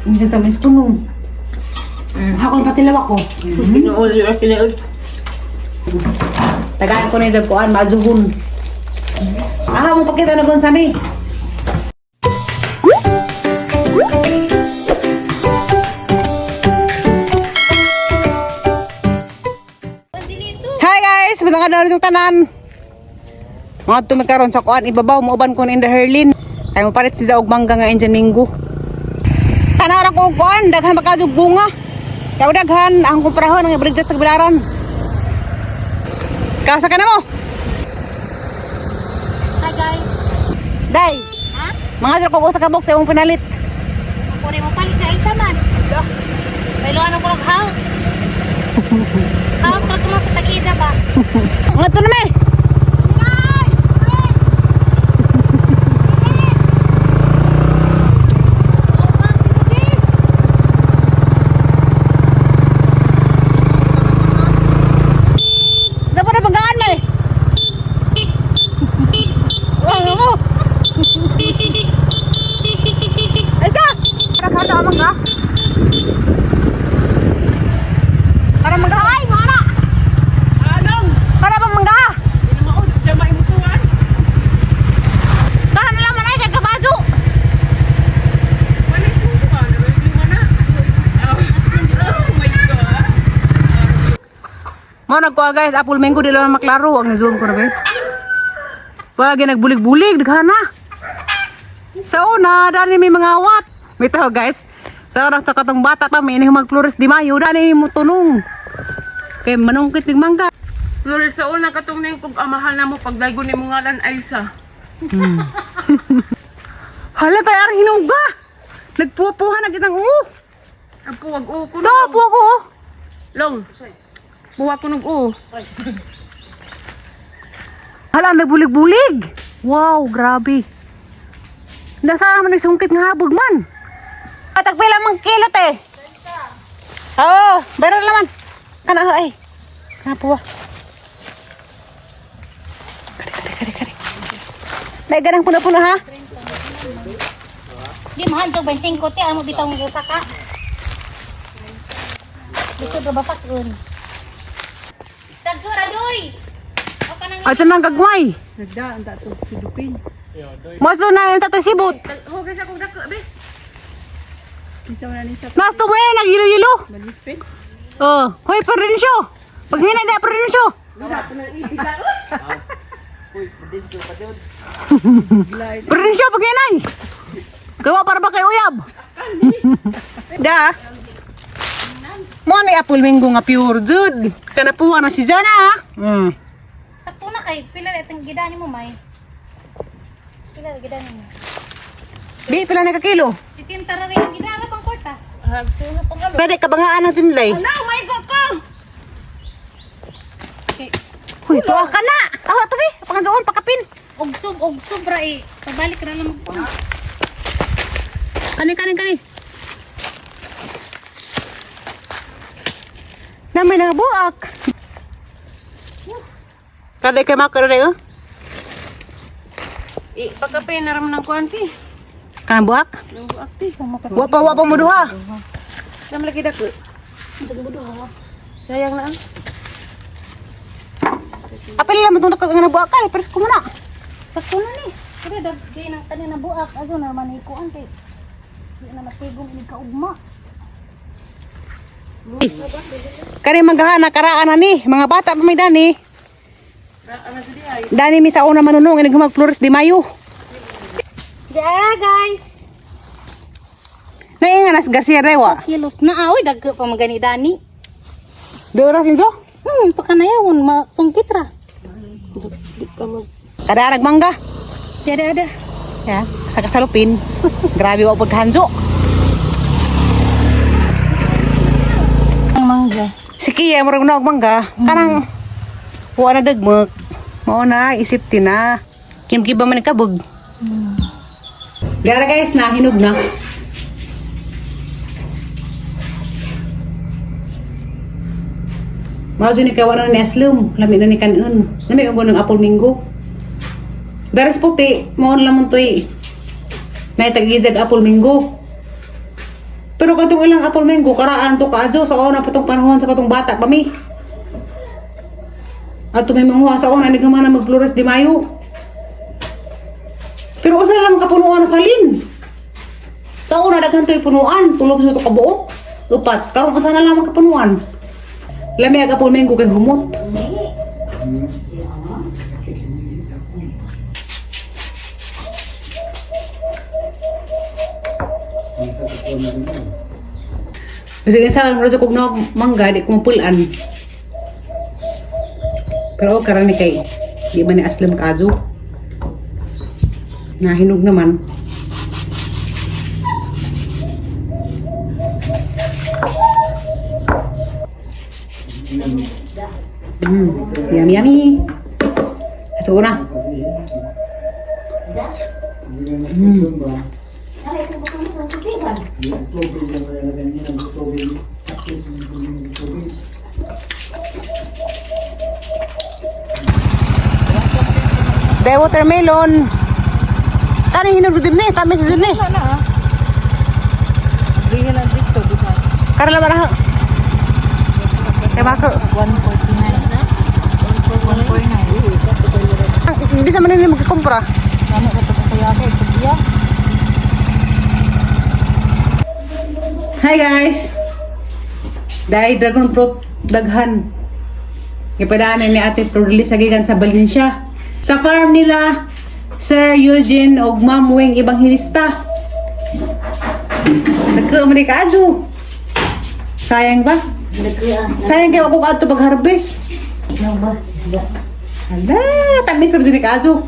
Hindi tamis ko no. Ako patilaw ako. Kinuulo yung kiniul. Tagaan ko na yung kuan, majuhon. Aha, mo pakita na gun sani. Hi guys, masang ka na tanan. Mga tumikaron sa kuan ibabaw mo uban kon in the Herlin. Ay mo palit si Zaog mangga nga Indian Minggo. Tanaw ra ko kuan, daghan makajug bunga. Kaya daghan ang kumprahon ang ibrigdas tagbilaran. Kasa ka na mo. Hi guys. Day. Ha? Mga sir ko sa kabok sa imong pinalit. Ako rin mo palit sa Elsa man. Kailangan ko lang house. House ra ko na sa tag-ida ba? Mga to na me. Oh, ma'am, si Jess. Dapat na banggaan me. Wala mo. Ay sa. Para ka ta mangga. Para mangga ay mo na. Anong? Para bang mangga. Hindi na mao, diyan maimutuan. Tahan na lang man ay kay kabajo. Manay ko ka, naros lima na. Oh my God. Mo nagkuha guys, apple mango di lang maklaro ang zoom ko na ba. Wag nagbulig-bulig daghan na. Sa una, dani may mga wat. May tao guys. Sa oras sa katong bata pa may ining magflores di Mayo, dani mo tunong. Kay manungkit mig mangga. Flores sa una katong ning kog amahal na mo pagdaygo ni mo ngalan Aisa. Hala tayo ang hinuga. Nagpupuha nag isang oo. Ang puwag o kuno. To, puwag oo. Long. Puwag kunog o. Hala, nagbulig-bulig. Wow, grabe. Nasa naman nagsungkit nga habog man. Patagpila mang kilo te. Oo, bayaran laman. Kana ay. Kana po. Kare kare kare kare. May ganang puno-puno ha. Di mahal to 25 te amo bitaw ng saka. Gusto ba basakon? Dagso ra doy. O kanang Ato nang gagmay. Nagda ang tatog si Dupin. Moso na yung tatoy sibot. Hugay sa kog dako be. Nasto mo eh, nagyilo-yilo. Malispin. Oh, hoy Prudencio. Paghina na Prudencio. Prudencio paghinay. Gawa para ba kay uyab? Da. Mo ni apple mango nga pure jud. Kana puwa na si Zana ha. Sakto na kay pila ra itong gidani mo may. Pila ra gidani mo. Bi pila na ka kilo? Si Tinta ra rin ang gidara pang kwarta. Pwede ka bangaan ang tinlay. No, my God ka. Huy, tuwa ka na. Aho to bi, pangansoon pakapin. Ugsob ugsob ra eh. Pagbalik ra lang magpun. Kani kani kani. Na may nagabuak. Kada kay makaro oh. I pagkape na ram ng kuanti. Kanang buak? Nang buak ti. Wa pa mo duha. Nam lagi dako. Sayang na. ah. Apil lang mo tong nga buak kay presko mo na. Sakto na ni. Pero dag kay nang tanin na buak ago na man ikuan kay di na matigom ini kaugma. Kani manggahana karaan na ni mga bata pa may dani. Dani mi sa una manunong inig mag Flores de Mayo. Yeah, guys. Nainga nas gasya rewa. Kilos na aoy dagko pa magani dani. Dora sinso? Pakanayawon masungkit ra. Kada nagmangga. Tiada ada. Ya, sa kasalupin. Grabe wa pud hanjo. Ang mangga. Si Kia murag na og mangga. Kanang wa na dagmag. Mao na isip tina. Kimkiba man kabog. Gara guys, nahinog na. Mao jud ni kay wala na ni aslum, lami na ni kanon. Lami og ng apple mango. Daras puti, mao na lamon toy. Nay tagizag apple mango. Pero katong ilang apple mango karaan to kaadyo sa una pa tong panahon sa katong bata pa mi. Ato may manguha sa una ni na magflores di Mayo. Pero usa lang kapunuan na salin. Sa una daghan to'y punuan, tulog sa to kabuok. Upat, karon usa na lamang kapunuan. Lami ag apple mango kay humot. Kasi sa akin, kog na mangga, di ko mapulan. Pero okay ni kay, di ba ni Aslam kaadyo? Nahinog naman. Yummy, yummy. Ito na. Be watermelon. Kani hinog din ni, tamis din ni. Wala na ah. 300 so di ba? Karla bara. Kaya ko. 149. 149. Hindi sa man nila magkukumpra. Ano ba ito kaya kay Kuya? Hi guys. Dahil dragon fruit daghan. Gipadaan ni Ate Flordelis sa gikan sa Valencia. Sa farm nila Sir Eugene og Ma'am Weng Evangelista. Nagka man ni kaadyo. Sayang ba? Sayang kay ako kaadto pag-harvest. Hala, tamis ra ni kaadyo.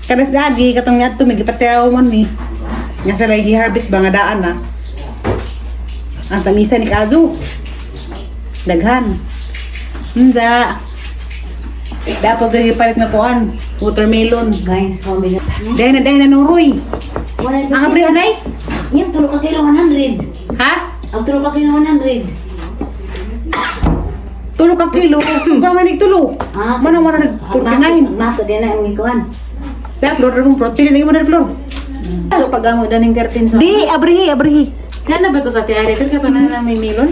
Kanas lagi katong niadto may gipatiaw man ni. Nga sa lagi harvest ba nga daan na. Ang tamisa ni Kazu. Daghan. Unsa. Dapat kay gipalit nga kuan, watermelon. Guys, how many? Dahil na nuroy. Wala Ang abri anay? Yung tulo ka kilo 100. Ha? Ang tulo ka kilo 100. Tulo ka kilo. Sobra man tulo. Mana mana nag 49. Mato din na ang ikuan. Da flor kung protein ni mo na flor. So pag amo daning 13 so. Di abrihi abrihi. Yan na ba to sa tiari? Kaya pa na may melon?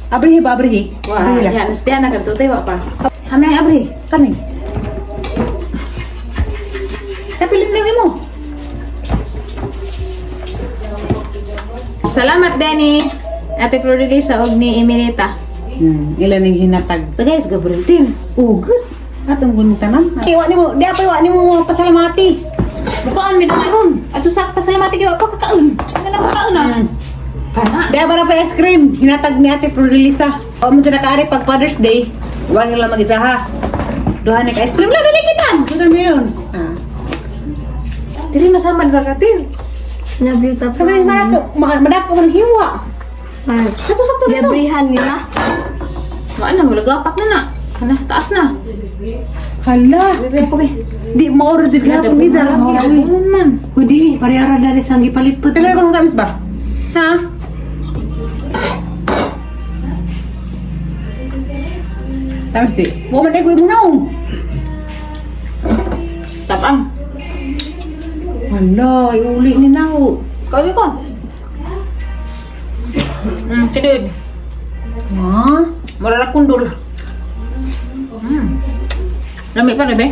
Abrihi ba abrihi? Wah, Abrihi lang. yan. Diyan na kadto tayo pa. Hame abri kani. Kapilin lang mo. Salamat Danny. Ate Flordelisa og ni Eminita. Ilan ning hinatag. Tagay sa Gabriel Tin. Oh, good. Atong gunung tanan. Iwa nimo, di apa iwa nimo pasalamati. Bukaan mi karon. Ato sa pasalamati kay wa pa kakaon. Ano na kakaon ah. Kana. Di ba na pa ice cream? Hinatag ni Ate Flordelisa. O man sila kaari pag Father's Day. Wa nila mag-isa ha. Duha ni ka ice cream la dali kita. Watermelon. Ah. Dili masamad ka katil. Nabuta Sa man marako, madako man hiwa. Ato sa to dito. Gabrihan nila. Wa na wala gapak na na. Kana taas na. Hala, Bebe ko be. di mo order jud gihapon ni Zara. Ano man. Pwede, parehara na rin sa gipalipot. Kailangan ko nung tamis ba? Ha? Tamis di. Wa man ego imo naong. Tapang. Hala, iuli ni nao. Kawi ko. Kidid. Ha? Mura ra kundol. Lami pa be.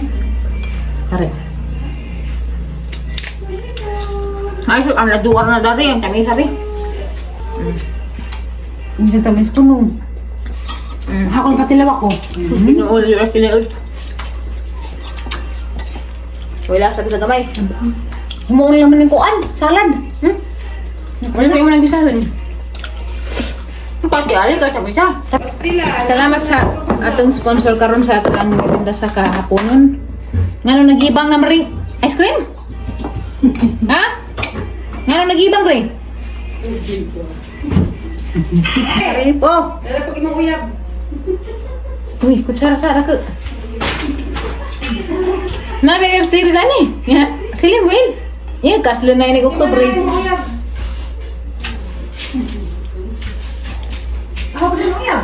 Kare. Ay, so, ang laduar na dari ang tamis sabi. Hindi tamis ko no. Hakol pati lawak ko. Tinuol yung tinuol. Wala, sabi sa gamay. Himuon lang man ng kuan, salad. Wala pa yung nang gisahon. Pati ali ka sabi siya. Salamat sa atong sponsor karon sa atong ang merinda sa kahaponon. Ngano nagibang na maring ice cream? Ha? Ngano nagibang rin? Oh, Uy, kutsara sara ka. Na kay MC dani. Ya, sila Will. Ya, kaslo na ini Oktobre. Ako pa din uyab.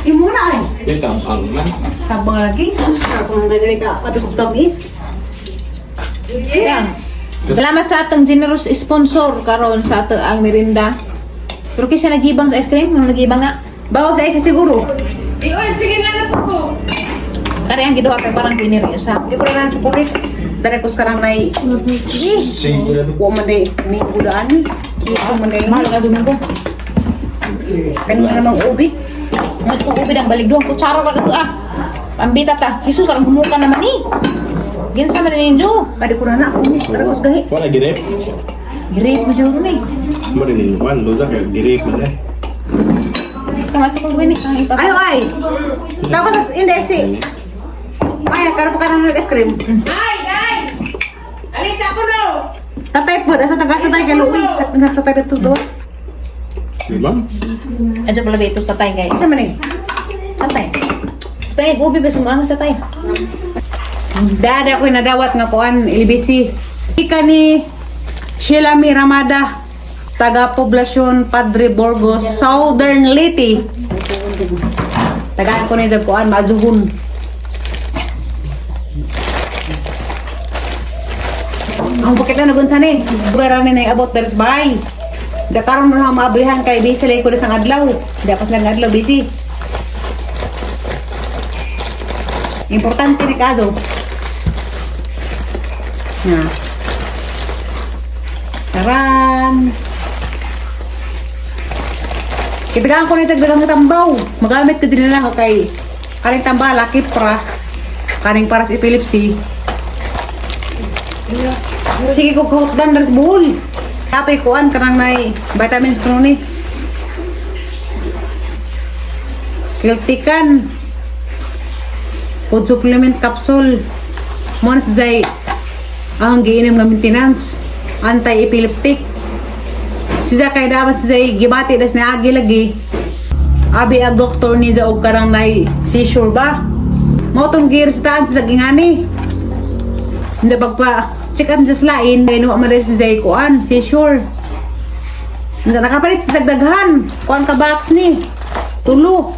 Imo na ay. Tabang man. Sabang lagi. Sus, ako nang dali ka kabi kog tamis. Yan. Salamat sa atong generous sponsor karon sa ato ang merinda. Pero kaysa nagibang sa ice cream, ano nagibang na? Bawo sa isa siguro. Iyon, sige na na po ko. Kari ang giduha kay parang pinir isa. Di ko na lang chocolate. Dara ko sa karang nay. Sige. Wa man day minggo daan ni. Wa man day. Mahal ka duman ko. Kanina namang ubi. Ngat ko ubi ang balik duhang kutsara ra kato ah. Pambita ta. Jesus ang humuka naman ni. Ginsa man ni ninyo. Kadi ko na na umis dara ko sa gahi. Wala girip. Girip mo siguro ni. Mo rin wan loza kay girip man eh. Kamat ko ni ang ipapa. Ayo ay. Tapos sa hindi si. Ay, karon pa ka ng ice cream. Ay, day. Alisa ko no. Tatay po, sa taga sa tay kay Luoy. Sa tay dito do. Di ba? Adyo pala ba ito sa tatay guys. Isa man eh. Tatay. Tay, ubi ba sumuangas tatay? Dada ko nadawat nga kuan LBC. Ika ni Sheila Miramada, taga Poblasyon Padre Burgos, Southern Leyte. Tagaan ko ni jag kuan maazuhon. Ang pakita na gunsa ni. Bara ni nay abot deres bay. Ja karon na maabrihan kay busy lay ko sa adlaw. Dapat lang adlaw busy. Importante ni kado. Na. Charan! Kitagaan ko na ito ng tambaw. Magamit ko din lang ako kay kaning tambala, kipra. Kaning para sa epilepsy. Sige ko kuhutdan dari sa buhol. Tapay kuan kanang nay vitamins kuno ni. Kiltikan. Food supplement capsule. Mo na si Zay ang giinom nga maintenance anti-epileptic. Siya kay dapat si Zay gibati das na agi lagi. Abi ag doktor ni og karang nay seizure ba? Mo tong giresetahan sa gingani. Hindi pagpa check up sa lain kay nuwa man si Zay kuan seizure. Hindi nakapalit sa dagdaghan. Kuan ka box ni. Tulo.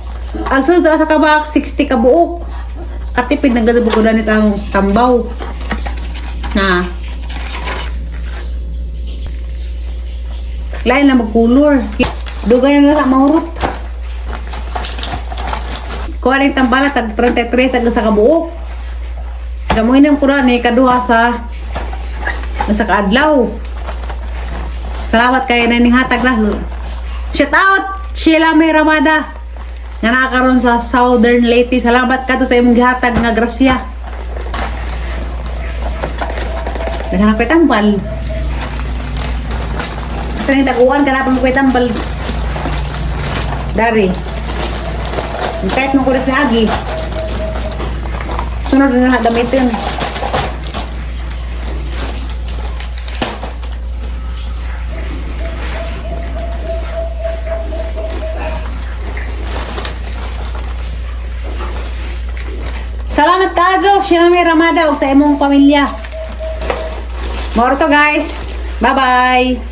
Ang sunod sa ka box 60 ka buok. Katipid ng gadabog ko ang tambaw. Na. Lain na magkulor. Dugay na lang sa mahurot. Kuha rin tambala, tag 33 hanggang sa kabuok. Gamuin ko na ni kaduha sa nasa kaadlaw. Salamat kay na hatag na. Shout out Sheila May Ramada nga nakaroon sa Southern Leyte. Salamat ka to sa imong gihatag nga grasya. Naghanap ko'y tambal. Sa nang daguan, kanapang ko'y tambal. Dari. Kahit mo kulit sa agi. Sunod na na gamitin. Salamat kaayo, Sheila May Ramada ug sa imong pamilya. Moro to guys. Bye-bye.